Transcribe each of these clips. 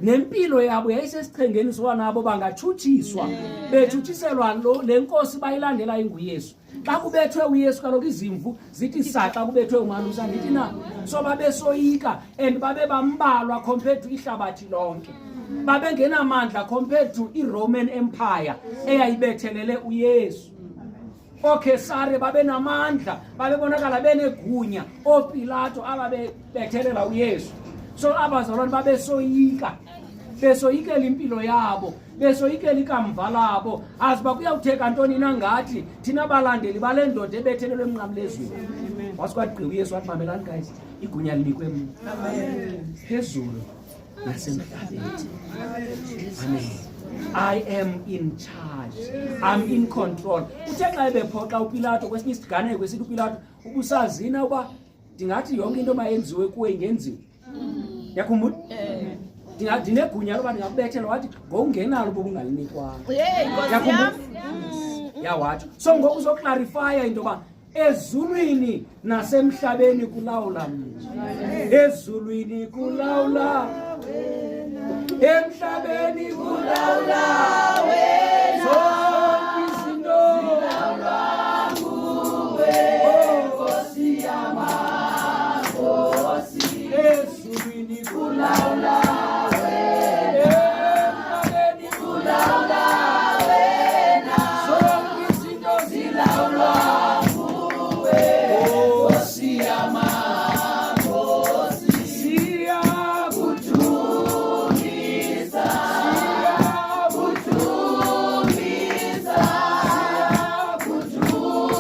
Nempilo yabo yayisesichengeni soba nabo bangatshutshiswa, betshutshiselwa le nkosi bayilandela inguYesu. Xa kubethwe uYesu kaloku izimvu zithi sa xa kubethwe umalusi, andithi na? So babesoyika and babe bambalwa compared to ihlabathi lonke. Babengenamandla compared to iRoman Empire eyayibethelele uYesu. OoKhesare babenamandla, babebonakala benegunya, ooPilato ababebethelela uYesu. So abazalwane babesoyika, besoyikela impilo yabo, besoyikela ikamva labo. Azi uba kuyawutheka ntoni na ngathi thina balandeli bale ndoda ebethelelwe emnqamlezweni. Wasuka wagqiba uYesu wathi, mamelani guys, igunya linikwe mna phezulu nasemhlabeni. Amen. I am in charge. I'm in control. Uthe xa ebephoxa uPilato kwesinye isiganeko esithi uPilato, ubusazina uba ndingathi yonke into mayenziwe kuwe ingenziwa. Yakhumbula? Ndinegunya loba ndingakubethela, wathi ngokungenalo bobungalinikwanga. Yakhumbula? Yawatsho. So ngoku uzoklarifaya into yoba ezulwini nasemhlabeni kulawula mna. Ezulwini kulawula emhlabeni kulawula wena. Zonke izinto zilawulwa nguwe, Nkosi yamakhosi. Ezulwini kulawula wena, emhlabeni kulawula wena. Zonke izinto zilawulwa nguwe, Nkosi yamakhosi. Siyakudumisa, siyakudumisa,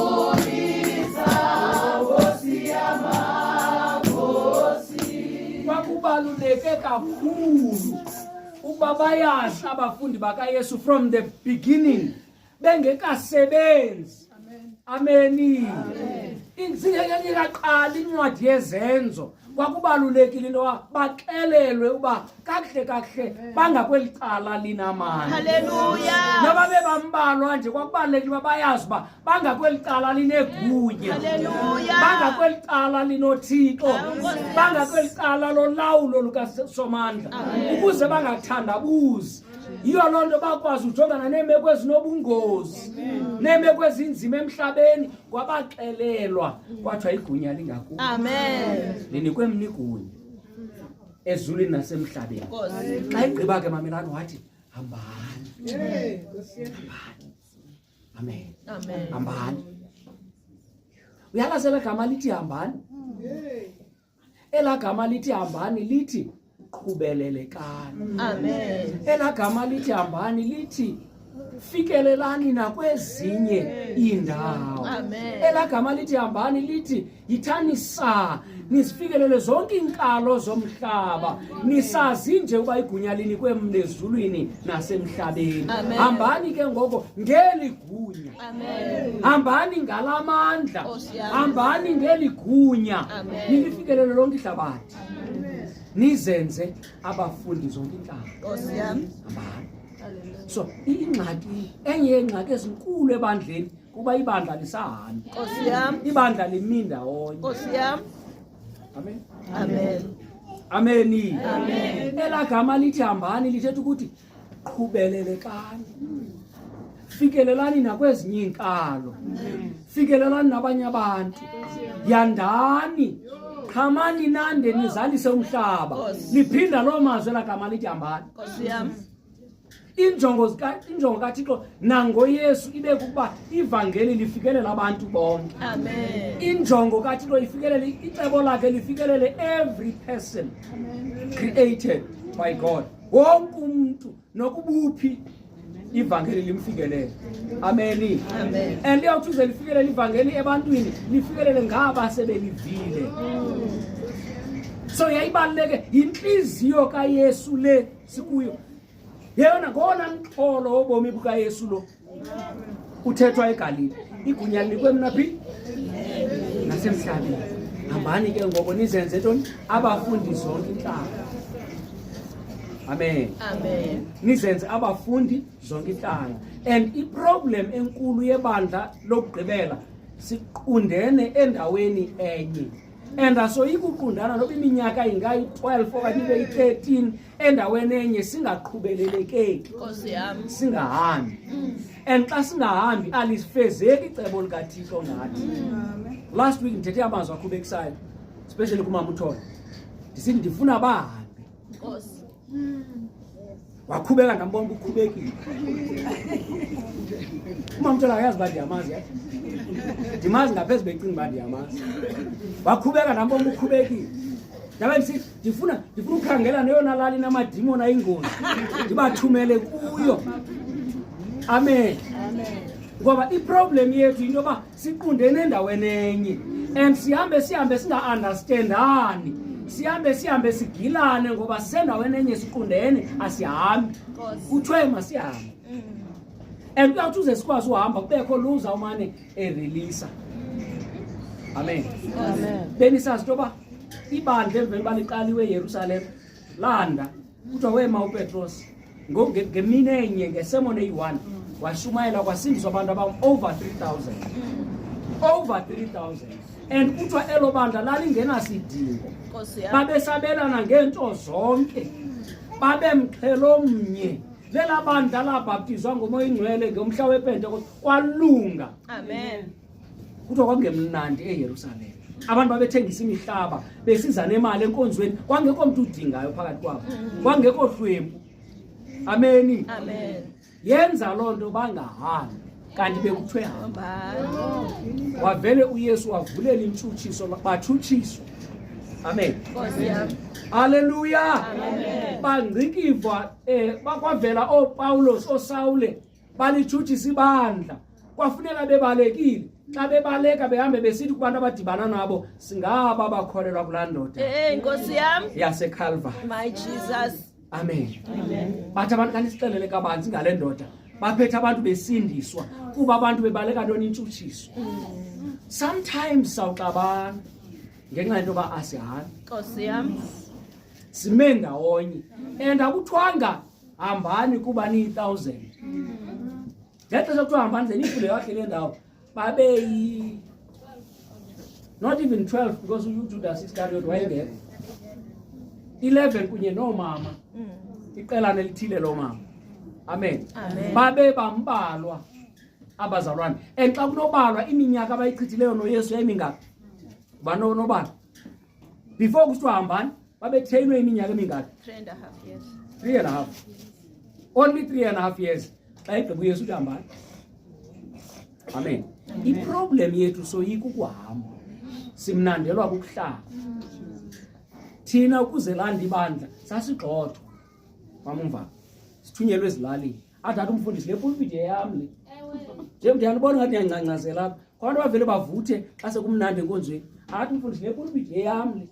siyakudumisa, Nkosi yamakhosi. Kwakubaluleke kakhulu ukuba bayazi abafundi bakaYesu from the beginning, bengekasebenzi. Ameni. Zingekaqali incwadi yezenzo, kwakubalulekile into yoba baxelelwe uba kakuhle kakuhle bangakweli cala linamandla. Hallelujah. Noba bebambalwa nje, kwakubalulekile uba bayazi uba bangakweli cala linegunya. Hallelujah. Bangakweli cala linoThixo. Bangakweli cala lolawulo lukaSomandla. Ukuze bangathandabuzi. Yiyo loo nto bakwazi ujongana neemeko ezinobungozi, neemeko ezinzima emhlabeni. Kwabaxelelwa kwathiwa igunya lingakuwe. Amen. Linikwe mna igunya ezulwini nasemhlabeni. Nkosi. Xa igqiba ke mamelani wathi hambani. Hambani. Amen. Amen. Hambani. Uyalazi elaa gama lithi hambani? Elaa gama lithi hambani lithi qhubelelekani. Amen. Elaa gama lithi hambani lithi fikelelani nakwezinye iindawo. Amen. Elaa gama lithi hambani lithi yithani saa nizifikelele zonke iinkalo zomhlaba, nisazi nje uba igunya linikwe mna ezulwini nasemhlabeni. Amen. Hambani ke ngoko ngeli gunya. Amen. Hambani ngalamandla. Nkosi yami. Hambani ngeli gunya. Amen. Nilifikelele lonke ihlabathi. Nizenze abafundi zonke iintlanga. Nkosi yami. Hambani. So ingxaki, enye yeengxaki ezinkulu ebandleni kuba ibandla lisahambi. Nkosi yami. Ibandla limi ndawonye. Nkosi yami. Amen. Amen. Ameni. Amen. Elaa gama lithi hambani lithetha ukuthi qhubelelekani. Fikelelani nakwezinye iinkalo. Fikelelani nabanye abantu. Yandani. Qhamani nande nizalise umhlaba. Nkosi. Liphinda loo mazwi elaa gama lithi hambani. Nkosi yami. Injongo kaThixo nangoYesu ibe kukuba ivangeli lifikelele abantu bonke. Amen. Injongo kaThixo ifikelele, icebo lakhe lifikelele every person created by God. Wonke umuntu nokubuphi ivangeli limfikelele. Ameni. Amen. And liyawuthi uze lifikelele ivangeli ebantwini, lifikelele ngaba sebelivile. So yayibaluleke yintliziyo kaYesu le sikuyo. Yeyona ngowona mxholo wobomi bukaYesu lo uthethwa eGalili. Igunya linikwe mna phi? Nasemhlabeni. Hambani ke ngoko nizenze ntoni? Abafundi zonke iintlanga. Amen. Amen. Nizenze abafundi zonke iintlanga. And iproblem enkulu yebandla lokugqibela, siqundene endaweni enye. And asoyiki uqundana noba iminyaka ingayi-12 okanye ibe yi-13 endaweni enye singaqhubelelekeki, singahambi. And xa singahambi alifezeki icebo likaThixo ngathi. Last week ndithethe amazwi akhubekisayo, especially kumama uThole, ndisithi ndifuna bahambe. Wakhubeka, ndambona uba ukhubekile. Umama uThole akayazi uba ndiyamazi, yathi ndimazi ngaphezu becinga uba ndiyamazi. Wakhubeka, ndambona uba ukhubekile. Ndabe ndisithi ndifuna ukhangela neyona lali namadimoni ayingozi, ndibathumele kuyo. Amen. Ngoba iproblem yethu yinto yoba siqundene endaweni enye and sihambe sihambe singa-understandani, sihambe sihambe sigilane ngoba sisendaweni enye siqundene, asihambi. Kuthiwe masihambe, and kuyawuthi uze sikwazi uhamba kubekho luza umane ereleasa. Amen. Benisazi into yoba ibandla emveni uba liqaliwe eYerusalem landa, kuthiwa wema uPetros ngemini enye ngesermon eyi-1, washumayela kwasindiswa abantu abam over 3000, over 3000. And kuthiwa elo bandla lalingenasidingo, babesabelana ngeento zonke, babemxhelo mnye. Lela bandla labhaptizwa ngoMoya Ingcwele ngomhla wePentekoste, kwalunga. Amen. Kuthiwa kwakungemnandi eYerusalem, abantu babethengisa imihlaba besiza nemali enkonzweni, kwangekho mntu udingayo phakathi kwabo, kwangekho hlwempu. Ameni. Amen. Yenza loo nto bangahambi, kanti bekuthiwe hamba. Wavele uYesu wavulela intshutshiso, batshutshiswa. Amen. Haleluya. Bangcikivwa, bakwavela ooPawulos, ooSawule, balitshutshisa ibandla, kwafuneka bebalekile. Xa bebaleka behambe besithi kubantu abadibana nabo, singaba bakholelwa kulaa ndoda Hey, Nkosi yam. yaseCalvary. My Jesus. Amen. Bathi abantu kanti sixelele kabanzi ngale ndoda. Baphethe abantu besindiswa kuba abantu bebaleka ntoni? Intshutshiso. Sometimes sawuxabana ngenxa yento yoba asihambi. Nkosi yam. Sime ndawonye, and akuthiwanga hambani kuba niyi-1000. Ngexesha kuthiwa hambani ze niyifunde kakuhle le ndawo, babeyi not even 12 because uJudas Iscariot wayengekho, 11 kunye noomama, iqelana elithile loomama. Amen. Amen. Babe bambalwa abazalwane, and xa kunobalwa iminyaka abayichithileyo noYesu yayimingaphi? Banonobala before kusithiwa hambani, babetrainwe iminyaka emingaphi? 3.5 years. 3.5, only 3.5 years. Xa igqiba uYesu uthi hambani. Amen. Iproblem yethu soyika ukuhamba, simnandelwa kukuhlala thina. Ukuze landa ibandla sasigxothwa, mamumva, sithunyelwe ezilalini. Athi athi umfundisi, le pulpit yeyam le. Nje ndiyanibona ngathi niyangcangcazela apha, abantu bavele bavuthe xa sekumnandi enkonzweni. Athi umfundisi, le pulpit yeyam le.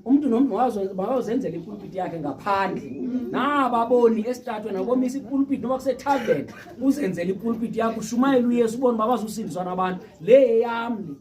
Umntu nomntu makawuzenzela ipulpiti yakhe ngaphandle. Nababoni esitratweni nabomisa ipulpiti, noba kusethaveni, uzenzele ipulpiti yakho, ushumayele uYesu, ubone uba bazusindiswa nabantu. Le yeyam le.